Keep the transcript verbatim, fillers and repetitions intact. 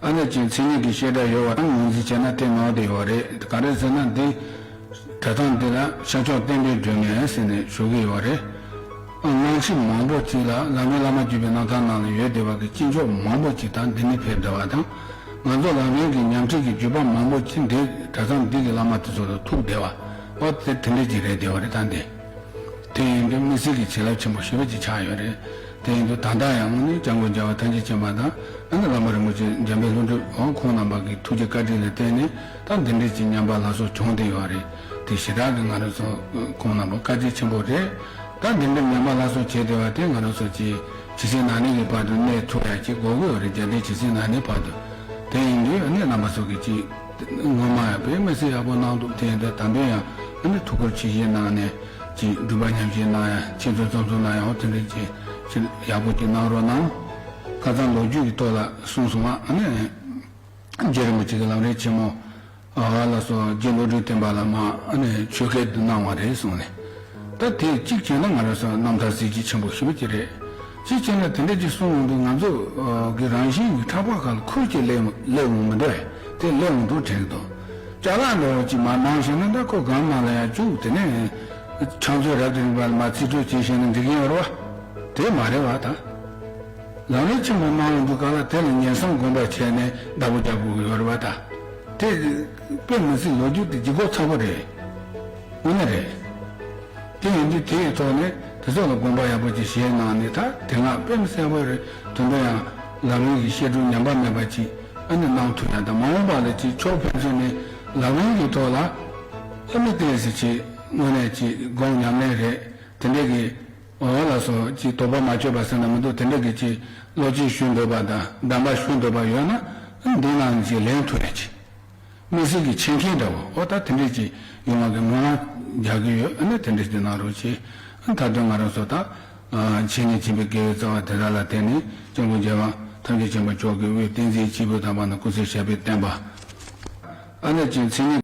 ཨ་ནི་ཅིག་མཚན་ཉིད་ཀྱི་བཤད་གྲྭ་ཡོད་པ་དང་ངོས་འཛིན་བྱས་ན་དེ་ནོར་བསྡད་ཡོད་རེད། ག་རེ་ཟེར་ན་འདི་གྲྭ་ཚང་འདི་ལ་ཤར་ཕྱོགས་བསྟན་པའི་སྒྲོན་མེ་ཟེར་ནས་ཞུ་གི་ཡོད་རེད། སྔ་ཕྱི་མང་པོ་ཅིག་ལ་ལམ་རིམ་བླ་མ་བརྒྱུད་པའི་རྣམ་ཐར་ནང་ལ་ཡོད་བསྡད་པ་གི་སྐྱེས་མཆོག་མང་པོ་ཅིག་ད་འདི་ནས་ཕེབས་བསྡད་པ་དང་། ང་ཚོ་ལམ་རིམ་གྱི་ཉམས་ཁྲིད་ཀྱི་བརྒྱུད་པ་མང་པོ་ཅིག་འདི་གྲྭ་ཚང་འདི་གི་བླ་མ་དེ་ཚོ་ལ་ཐུག་བསྡད་པ། འོ་དེ་དེ་འདྲ་ཅིག་རེད་བསྡད་པ་རེད་ད་འདི། དེ་ཡིན་དུས་དམིགས་བསལ་གྱི་བྱིན་རླབས་ཆེན་པོ་ཞེ་པོ་ཅིག་ཆགས་ཡོད་རེད། དེ་ཡིན་དུས་ད་ལྟ་ཡང་དངོས་གནས་སྐྱབས་མགོན་རྒྱལ་བ་ཐམས་ཅད་མཁྱེན་པ་དང་ཨ་ནི་བླ་མ་རིན་པོ་ཆེ་འཇམ་དཔལ་ལྷུན་གྲུབ་འོང་ཁོང་རྣམ་པ་གི་ཐུགས་རྗེ་བཀའ་དྲིན་ལ་བརྟེན་ནས་ད་འདི་འདྲའི་ཅིག་ཉམས་པ་སླར་གསོ་བྱུང་བསྡད་ཡོད་རེད། དེ་ཞེ་དྲག་གི་ང་རང་ཚོ་ཁོང་རྣམ་པ་བཀའ་དྲིན་ཆེན་པོ་རེད། ད་འདི་འདྲའི་ཉམས་པ་སླར་གསོ་བྱས་བསྡད་པ་དེ་ང་རང་ཚོ་ཅིག་ཇི་སྲིད་ན་ནིང་གི་བར་དུ་གནས་ཐུབ་ཡ་ཅིག་དགོས་ཀྱི་ཡོད་རེད། རྒྱལ་བསྟན་ཇི་སྲིད་ན་ནིང་བར་དུ། དེ་ཡིན་དུས་ཨ་ནི་རྣམ་པ་ཚོ་གི་ཅིག་སྔོན་མ་ཡང་དཔེ་མི་སྲིད་ཡག་པོ་གནང་འདུག་དེ་ཡིན་དུས་དམ་པས་ཡང་ཨ་ནི་ཐུགས་ཁུར་ཆེ་བཞེས་གནང་ནས་ཅིག་སྒྲུབ་པ་ཉམས་བཞེས་གནང་ཡ་ཆེད་དུ་རྩོམ་གསུམ་གནང་ཡ་འོ་དེ་འདྲ་ཅིག་ཅིག་ཡག་པོ་ཅིག་གནང་རོགས་གནང་། ཁ་སང་ལོ་རྒྱུས་ཀྱི་ཐོག་ལ་གསུངས་སོང་བ་ཨ་ནི་རྗེ་རིན་པོ་ཆེ་གི་ལམ་རིམ་ཆེན་མོ་ཨ་ལ་སོགས་རྗེ་བློ་གྲོས་བསྟན་པ་ལ་མ་ཨ་ནི་ཆོས་སྐད་དུ་གནང་བ་རེད་གསུངས་ནས། ད་དེ་གཅིག་བྱས་ན་ང་རང་ཚོ་རྣམ་ཐར་གཟི་བརྗིད་ཆེན་པོ་ཞེ་པོ་ཅིག་རེད། གཅིག་བྱས་ན་དེ་འདྲ་ཅིག་གསུངས་ཡོང་དུས་ང་ཚོ་གི་རང་བཞིན་གྱི་ཕྲག་པ་ཁ་ལ་ཁུར་གྱིས་སླེབས་སླེབས་འོང་མི་འདུག་དེ་སླེབས་འོང་དུས་དྲན་གྱི་འདུག་ཅ་ལག་འདྲ་བོ་ཅིག་མར་གནང་བཞག་ན་ད་ཁོ་སྒམ་ནང་ལ་ཡར་བཅུག་དེ་ནས་ཕྱག་མཛོད་རབ་ཏུ་རིང་པ་ལ་མར་རྩིས་སྤྲོད་བྱས་བཞག་ན་འགྲིག་གི་ཡོད་རེད་བ། དེ་མ་རེད་བ་ད། ལམ་རིམ་ཆེན་མོ་གནང་ཡོང་དུས་ག་ལ་དེ་ལ་ཉན་བསམ་སྒོམ་པ་བྱས་ནས་བདག་པོ་རྒྱག་དགོས་ཀྱི་ཡོད་རེད་བ་ད། དེ་དཔེ་མི་སྲིད་ལོ་རྒྱུས་དེ་ལྗིད་ཁོག་ཚ་པོ་རེད། དངོས་གནས་རེད། དེ་ཡིན་དུས་དེའི་ཐོག་ནས་དེ་ཚོ་ལ་དགོངས་པ་ཡག་པོ་ཅིག་བཞེས་གནང་ནས་ད་དེ་སྔ་དཔེ་མི་སྲིད་ཡག་པོ་རེད། དོན་དུ་ཡང་ལམ་རིམ་གྱི་བཤད་སྒྲུབ་ཉམས་པ་མེད་པ་ཅིག་ཨ་ནི་གནང་ཐུབ་ཡ་དང་མ་འོངས་པ་ལ་ཅིག་ཕྱོགས་ཕན་ཚུན་ནས་ལམ་རིམ་གྱི་ཐོག་ལ་ཨ་མི་བསྟན་ཟེར་ཅིག་དངོས་གནས་ཅིག་སྒོམ་ཉམས་ལེན་རེད། དེ་འདྲ་གི་འོ་ལགས་སོ་ཅིག་དོགས་པ་མ་ཆོད་པ་ཟེར་ན་མི་འདུག་དེ་འདྲ་གི་ཅིག་བློ་སྐྱེད་ཞུ་འདོད་པ་དང་གདམས་པ་ཞུ་འདོད་པ་ཡོད་ན་འདི་ནང་ཅིག་ལེན་ཐུབ་ཡ་ཅིག་དམིགས་བསལ་གྱི་ཆེད་མཁས་འདྲ་བོ་འོ་ད་དེ་འདྲ་ཅིག་ཡོང་བ་གི་སྨོན་ལམ་རྒྱག་གི་ཡོད། ཨ་ནི་དེ་འདྲ་ཅིག་གནང་རོགས་ཅིག་མཐའ་དོན་ང་རང་ཚོ་ད་འཆད་ཉན་ཆེན་པོའི་དགེ་བའི་རྩ་བ་དེ་དག་ལ་བརྟེན་ནས་སྐྱབས་མགོན་རྒྱལ་བ་ཐམས་ཅད་མཁྱེན་པ་མཆོག་གི་དབུས་བསྟན་འཛིན་སྐྱེས་བུ་དམ་པ་རྣམས་སྐུ་ཚེ་ཞབས་པད་བརྟན་པ། ཨ་ནི་ཅིག་མཚན་ཉིད།